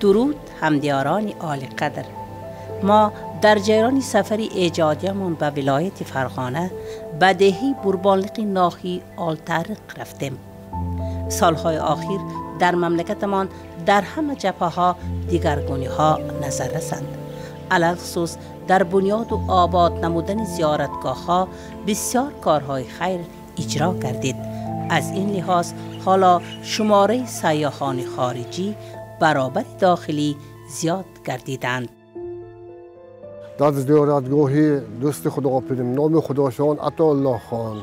درود همدیاران عالی قدر. ما در جریان سفر ایجادیمان به ولایت فرغانه به دهی بوربانلق ناحیه آلترق رفتیم. سالهای اخیر در مملکتمان در همه جبهه ها دیگرگونی ها نظر رسند. علی‌الخصوص در بنیاد و آباد نمودن زیارتگاه ها بسیار کارهای خیر اجرا کردید. از این لحاظ حالا شماره سیاحان خارجی برابر داخلی زیاد گردیدند. در زیارتگاهی دوست خدا پریم نام خداشان عطاالله خان،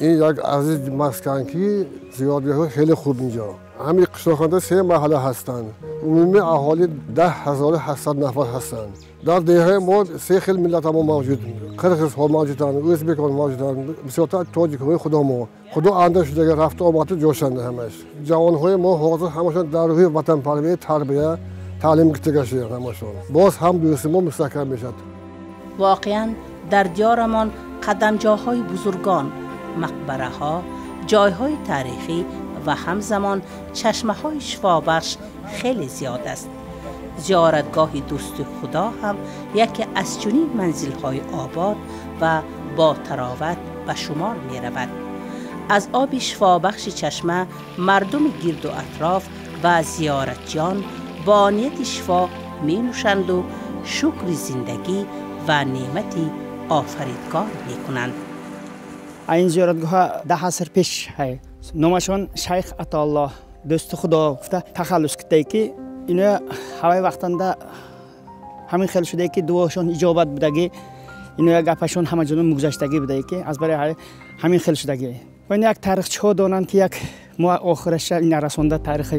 این یک عزیز مسکن که زیارتگاه خیلی خوب اینجا. همین قشلاق‌خانه سه محله هستند. عمومی اهالی 10800 نفر هستند. در دهه ما سه خیل ملت ما موجود، قرغیزها موجودند، ازبکان موجودند، بسیارتر تاجیک‌های خدا ما. خدا انده شده رفت آمد جوشنده همش. جوانهای ما حاضر همشون در روی وطن پروری تربیه تعلیم گرفته همشون. باز هم دوست ما مستحکم میشد. واقعا در دیارمان قدمجاهای بزرگان، مقبره ها، جایهای تاریخی و همزمان چشمه های شفابخش خیلی زیاد است. زیارتگاه دوست خدا هم یکی از چنین منزل های آباد و با تراوت به شمار می رود. از آب شفابخش چشمه مردم گرد و اطراف و زیارتچیان با نیت شفا می نوشند و شکر زندگی و نعمت آفریدگار می کنند. این زیارتگاه 10 عصر پیش های номашон шайх Атоаллоҳ дӯсти худо гуфта тахаллус кидае ки ино ҳавай вақтанда ҳамин хел шудае ки дуошон иҷобат будагӣ, ино гапашон ҳама ҷоно мугзаштагӣ будае ки аз барои ҳамин хел шудагӣ. Ва ино як таърихчиҳо донанд ки як мо охираша ина расонда таърихи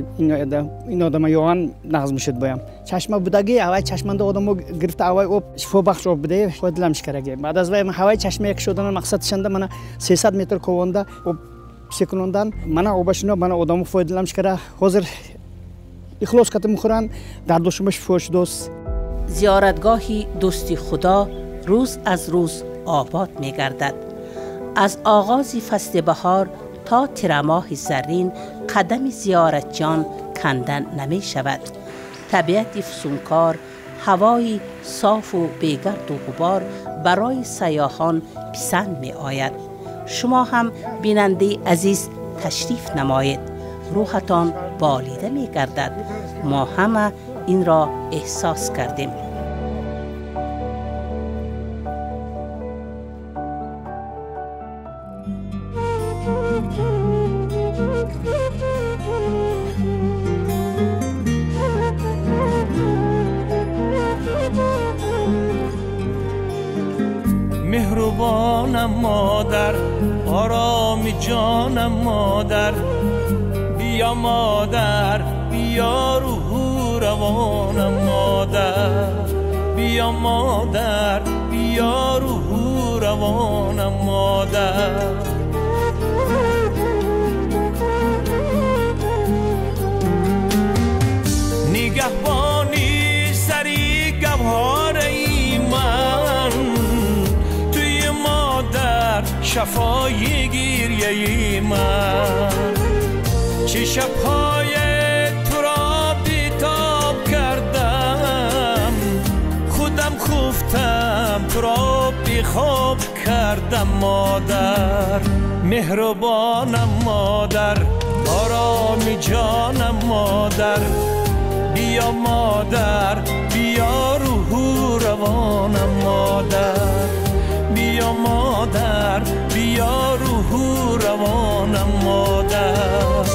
ин одама ёан нағз мешуд боям. Чашма будагӣ, ҳавай чашманда одамо гирифта ҳавай об шифобахш об будае, фоидаламш карагӣ. Баъд аз вай ҳавай чашма як шудана мақсадшанда мана 300 метр ковонда об секунондан мана обашино мана одамо фоидаламш кара. Ҳозир ихлос ката мехӯранд, дардошума шифо шудост. зиёратгоҳи дӯсти худо рӯз аз рӯз обод мегардад. аз оғози фасли баҳор то тирамоҳи заррин қадами зиёратчиён кандан намешавад. табиати фусункор, ҳавои софу бегарду ғубор барои сайёҳон писанд меояд. шумо ҳам бинандаи азиз ташриф намоед, рӯҳатон болида мегардад. мо ҳама инро эҳсос кардем. مهربانم مادر، آرام جانم مادر، بیا مادر بیا روح روانم مادر، بیا مادر بیا روح روانم مادر. نگهبانی سری گوهره ای من، توی مادر شفای گریه من، چه شبهای تو را بیتاب کردم، خودم خفتم تو را بیخواب کردم مادر. مهربانم مادر، آرام جانم مادر، بیا مادر بیا روح روانم مادر، بیا مادر بیا روح روانم مادر.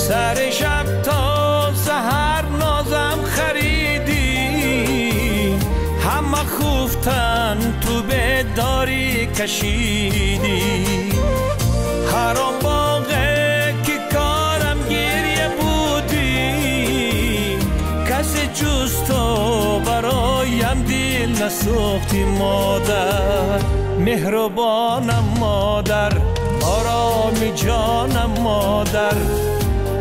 سر شب تا سحر نازم خریدی، همه خفتن تو به داری کشیدی، حرام باغه که کارم گریه بودی، کسی جز تو برایم دل نسوختی مادر. مهربانم مادر، آرام جانم مادر،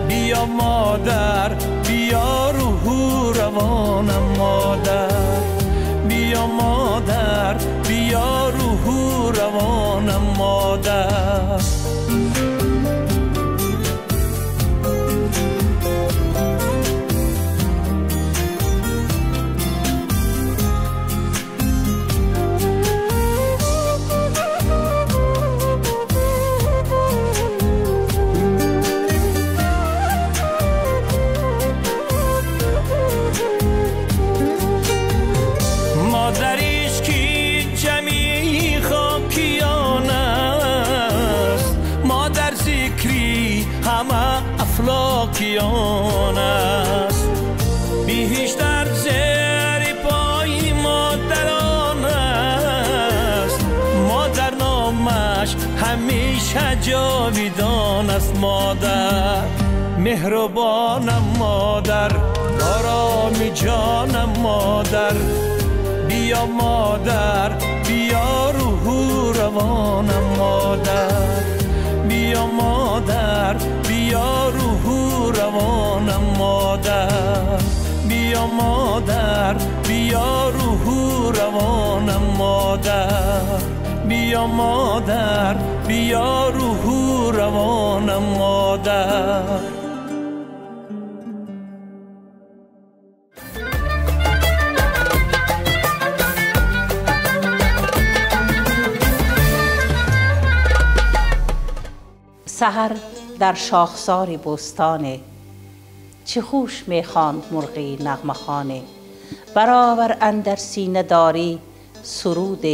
بیا مادر بیا روح روانم مادر، بیا بیا مادر، بیا روح و روانم مادر. مادریش کی جمعی خاکیان است، مادر ذکری همه افلاکیان است. بهشت در زیر پای مادران است، مادر نامش همیشه جاویدان است. مادر مهربانم مادر، آرامی جانم مادر، بیا مادر، بیا روح و روانم مادر، بیا مادر، بیا روح و روانم مادر، بیا مادر، بیا روح و روانم مادر، بیا مادر، بیا روح و روانم مادر. سحر در شاخسار بستانه، چه خوش میخواند مرغی نغمه خوانه. برآور اندر سینه داری سرود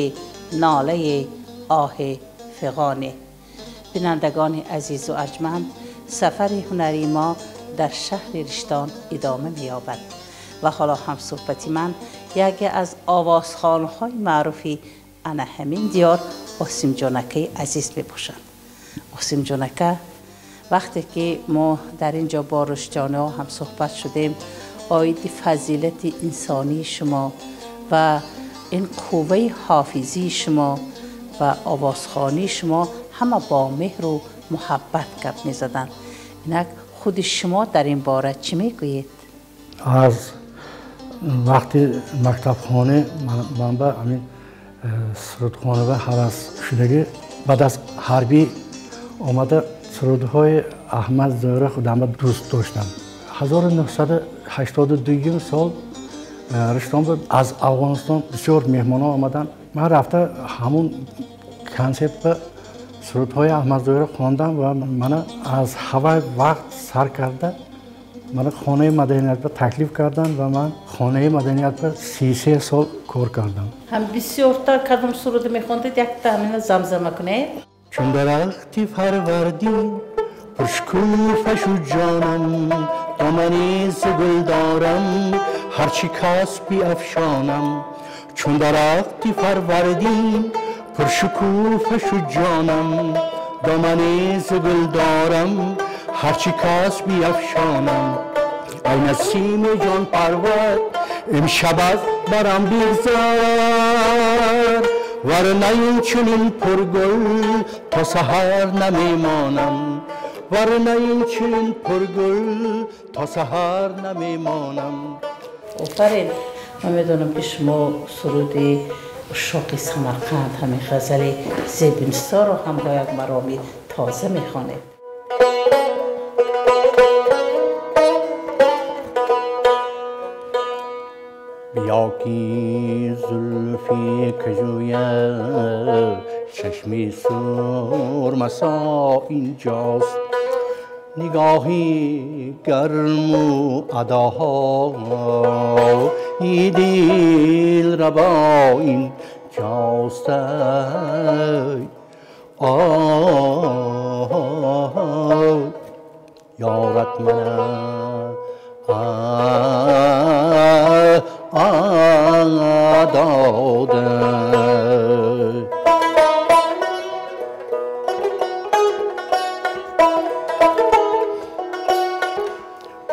ناله آه فغانه. بینندگان عزیز و ارجمند، سفر هنری ما در شهر رشتان ادامه می‌یابد و حالا هم صحبتی من یکی از آوازخوان‌های معروفی انا همین دیار قاسم جانکه عزیز میباشند. قاسم جانکه، وقتی که ما در اینجا با رشتیانه هم صحبت شدیم آید فضیلت انسانی شما و این قوه حافظی شما و آوازخوانی شما همه با مهر و محبت گپ می‌زدند. اینک خود شما در این باره چی میگویید؟ از وقتی مکتبخانه من به همین سرودخانه و هوس شدگی، بعد از حربی آمده سرودهای احمد ظاهر خودم دوست داشتم. 1982 سال رشتان بود، از افغانستان بسیار مهمان ها آمدن. من رفته همون کنسرت به سرودهای احمد ظاهر خواندم و من از هوای وقت سر کرده من خانه مدنیت به تکلیف کردن و من خانه مدنیت به 33 سال کار کردم. هم بسیارتر کدام سرود میخوندید یک تامین زمزمه کنید؟ چون درختی فروردین پرشکوفه شد جانم، دامنی ز گل دارم هرچی کس بیفشانم. چون درختی فروردین پرشکوفه شد جانم، دامنی ز گل دارم هرچی کس بیفشانم. ای نسیم جان پرور امشب از برم بگذر، ورنه این چنین پرگل تا سحر نمیمانم، ورنه این چنین پرگل تا سحر نمیمانم. آفرین. من میدونم که شما سرود عشاق سمرقند، همین غزل زیبنسا رو هم با یک مرامی تازه میخوانید. بیا کی زلفی کجوید چشمی سرمسا اینجاست، نگاهی گرم و اداها ای دل ربا این جاست. آه یارت من داده،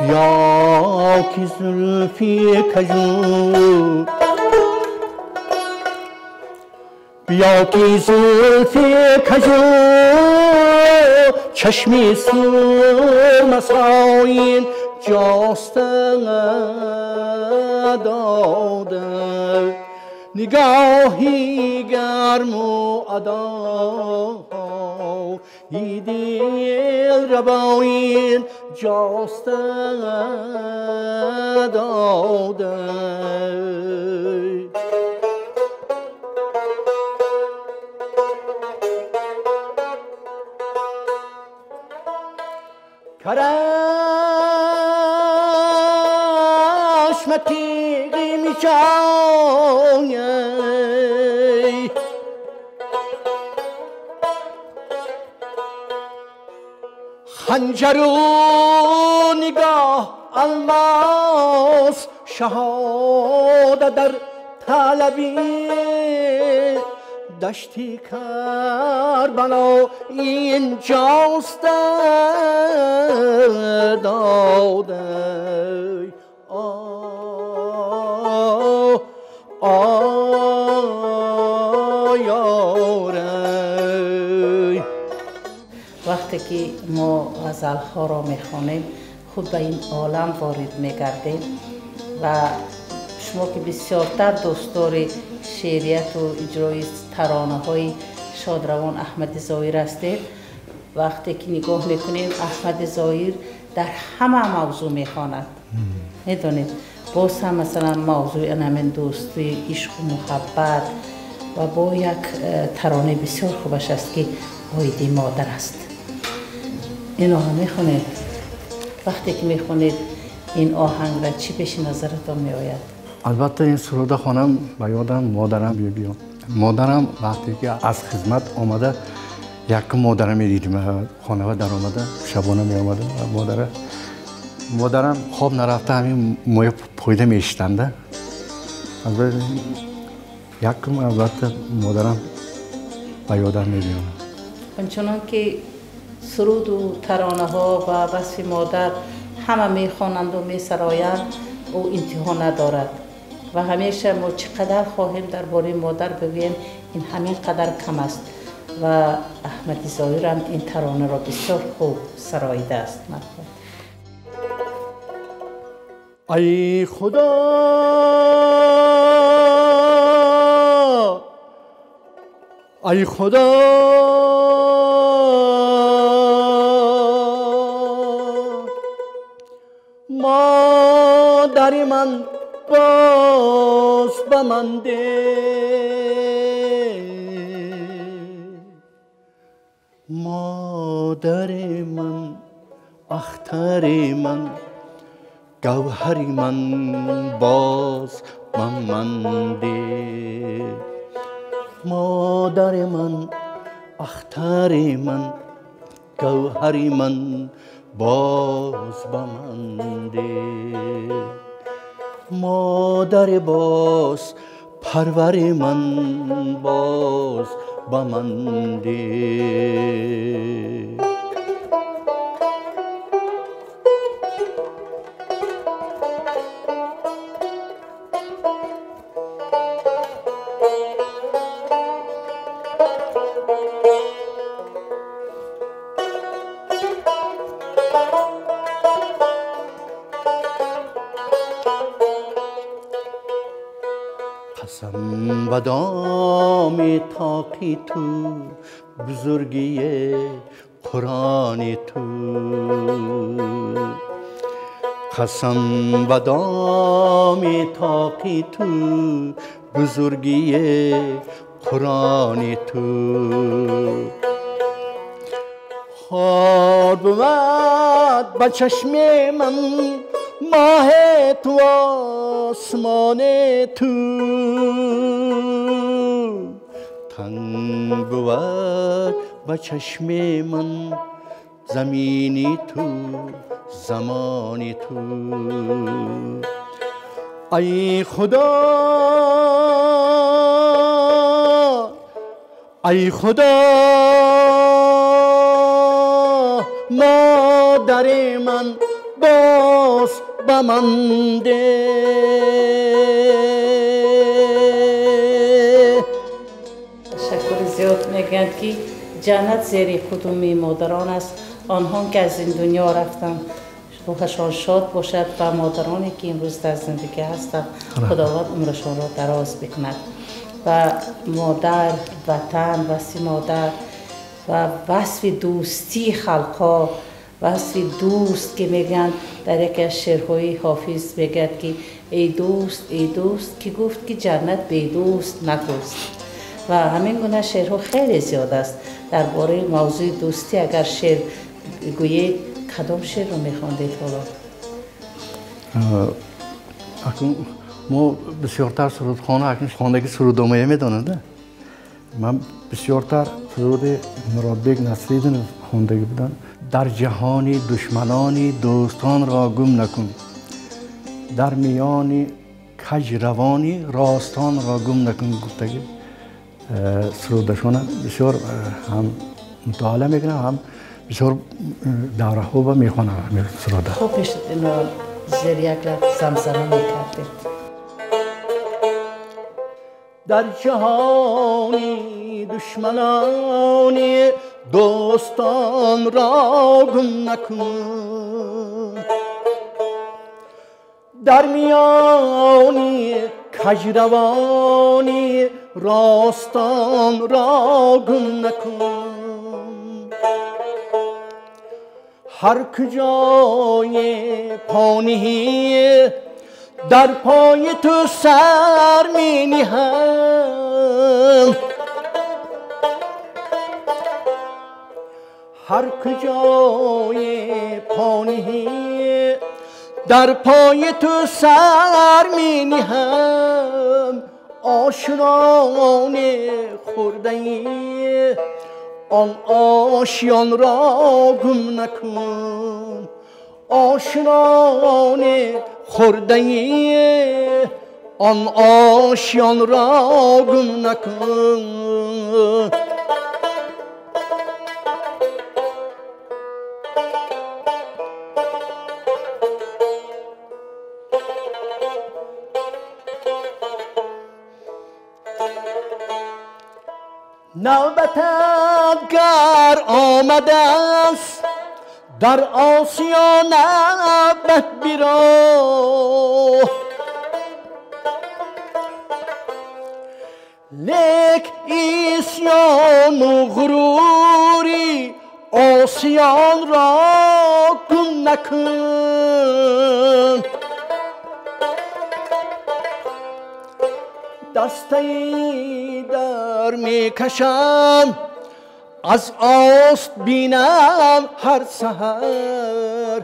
بیا که زلفی کجو، بیا که زلفی کجو چشمی سرمساین جاست داده، Нигоҳи гарму адои дилрабоин ҷоста дода. Карашма тиғи мичои ханҷару нигоҳ алмос шаҳода дар талаби дашти Карбало инҷост дода. Вақте ки мо ғазалҳоро мехонем, худ ба ин олам ворид мегардем ва шумо ки бисёртар дӯстдори шеърияту иҷрои таронаҳои шодравон Аҳмади Зоҳир ҳастед, вақте ки нигоҳ мекунем, Аҳмади Зоҳир дар ҳама мавзӯъ мехонад. Медонед, боз ҳам масалан мавзӯи ҳамин дӯстӣ, ишқу муҳаббат ва бо як таронаи бисёр хубаш аст, ки оиди модар аст. Ин оҳанг мехонед? Вақте ки мехонед ин оҳангра, чӣ пеши назаратон меояд? Албатта, ин суруда хонам, ба ёдам модарам мебиёд. Модарам вақте ки аз хизмат омада, якум модарам медидим, хонава даромада, шабона меомада модара. Модарам хоб нарафта ҳамин моя пойда мешитанда. Якум албатта модарам ба ёдам мебиёд. Ончунон ки суруду таронаҳо ва васфи модар ҳама мехонанду месароянд, ӯ интиҳо надорад ва ҳамеша мо чӣ қадар хоҳем дар бораи модар бигӯем, ин ҳамин қадар кам аст ва Аҳмади Зоҳирам ин таронаро бисёр хуб сароидааст. Ай Худо, ай Худо, модари ман боз ба ман де, модари ман, ахтари ман, гавҳари ман боз ба ман де, модари ман, ахтари ман, гавҳари ман боз ба ман де, модари боз парвари ман боз ба ман де. قسم به دام تاقی تو، بزرگی قرآن تو، قسم به دام تاقی تو، بزرگی قرآن تو، خار بود به چشم من ماه تو آسمان تو، تنگ بود به چشم من زمینی تو زمانی تو. ای خدا، ای خدا، مادر من باز به من ده. تشکر زیاد. میگن که جنت زیر قدوم مادران است. آنها که از این دنیا رفتن روحشان شاد باشد و مادرانی که امروز در زندگی هستند خداوند عمرشان را دراز بکند. ва модар, ватан, васфи модар ва васфи дӯстии халқҳо, васфи дӯст ки мегӯянд дар яке аз шеърҳои Ҳофиз мегӯяд ки эй дӯст, эй дӯст, ки гуфт ки ҷаннат бедӯст накӯст. Ва ҳамин гуна шеърҳо хеле зиёд аст. Дар бораи мавзӯи дӯстӣ агар шеър гӯед, кадом шеърро мехондед ҳоло? Акнун мо бисёртар сурудхона акнун хондаги сурудомая медонанд. Ман бисёртар суруди Муродбек Насриддинов хондагӣ будам. Дар ҷаҳони душманони дӯстонро гум накун, дар миёни каҷравони ростонро гум накун гуфтагӣ сурудашона бисёр ҳам мутоала мекунам, ҳам бисёр давраҳо ба мехонам суруда. Хуб мешуд инро зери як лаб замзама мекардед. Дар ҷаҳони душманони дӯстонро гум накун, дар миёни каҷравони ростонро гум накун. Ҳар куҷое пониҳӣ дар пои ту сар мениҳам, ҳар куҷое пониҳӣ дар пои ту сар мениҳам. Ошноне хӯрдаӣ он ошёнро гум накун, ошноне хӯрдаӣ он ошёнро гум накун. Навбатат гар омадааст дар осиё навбат биро, лек исёну ғурури осиёнро гум накун. Дастаи дар мекашам аз ост бинам ҳар саҳар,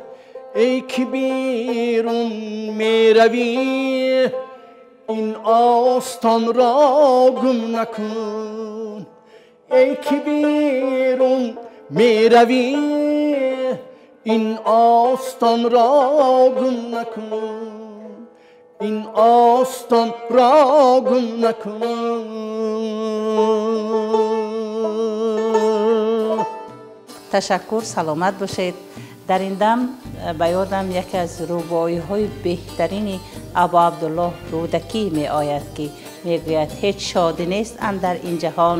эй ки берун меравӣ ин остонро гум накун, эй ки берун меравӣ ин остонро гум накун, ин остонро гум накун. Ташаккур, саломат бошед. Дар ин дам ба ёдам яке аз рубоиҳои беҳтарини Абу Абдуллоҳ Рӯдакӣ меояд ки мегӯяд ҳеҷ шодӣ нест андар ин ҷаҳон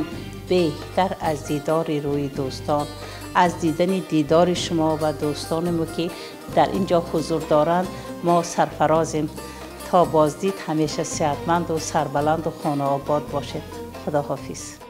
беҳтар аз дидори рӯи дӯстон. Аз дидани дидори шумо ва дӯстони мо ки дар ин ҷо ҳузур доранд мо сарфарозем. То боздид ҳамеша сиҳатманду сарбаланду хонаобод бошед. Худоҳофиз.